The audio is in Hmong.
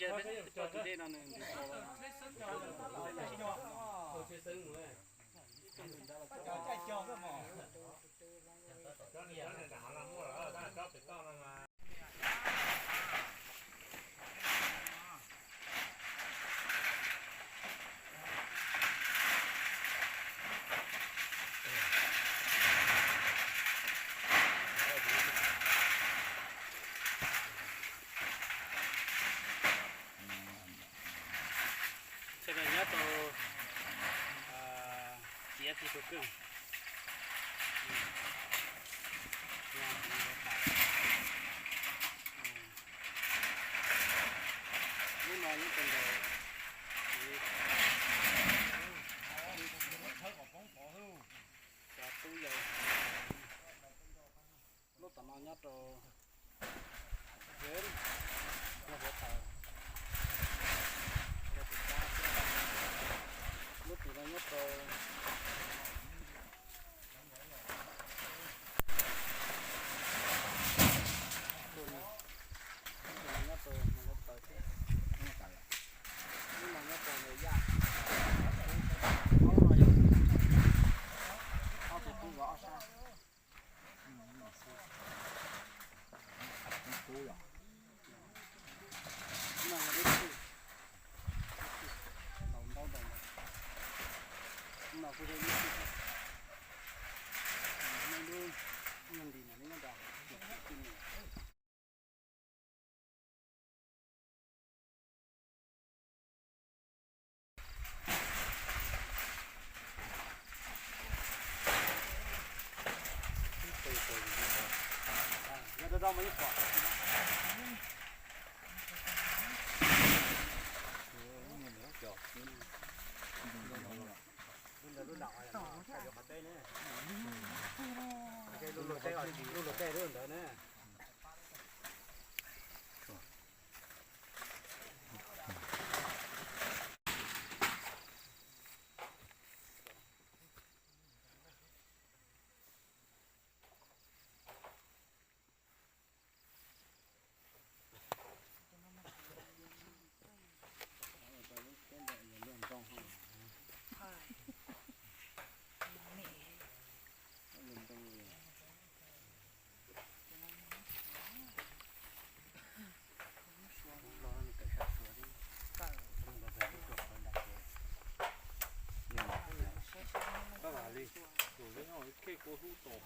Nyob rau tiav tig tus kawg. Lub no nyob rau ntawm cov tub yau. Lub tom no nyob rau Huav Taws, rau tim Kab. Lub tim no nyob rau Lub no nyob rau Nais Taws thiab. Lub no nyob rau Nais Yaj. Ob no yog ob tus tub vov ob sab. Lub no yog lub tshwj, ntaus ntaub ntaus ntawv. Lub no kuj yog lub tshwj, lub nyuag nti no nyob nrad. Lub ntawd lub lam, lub luag teb, lub luag teb lub ntawd na. Koj lam li, tus leb no kej kua hlub tos.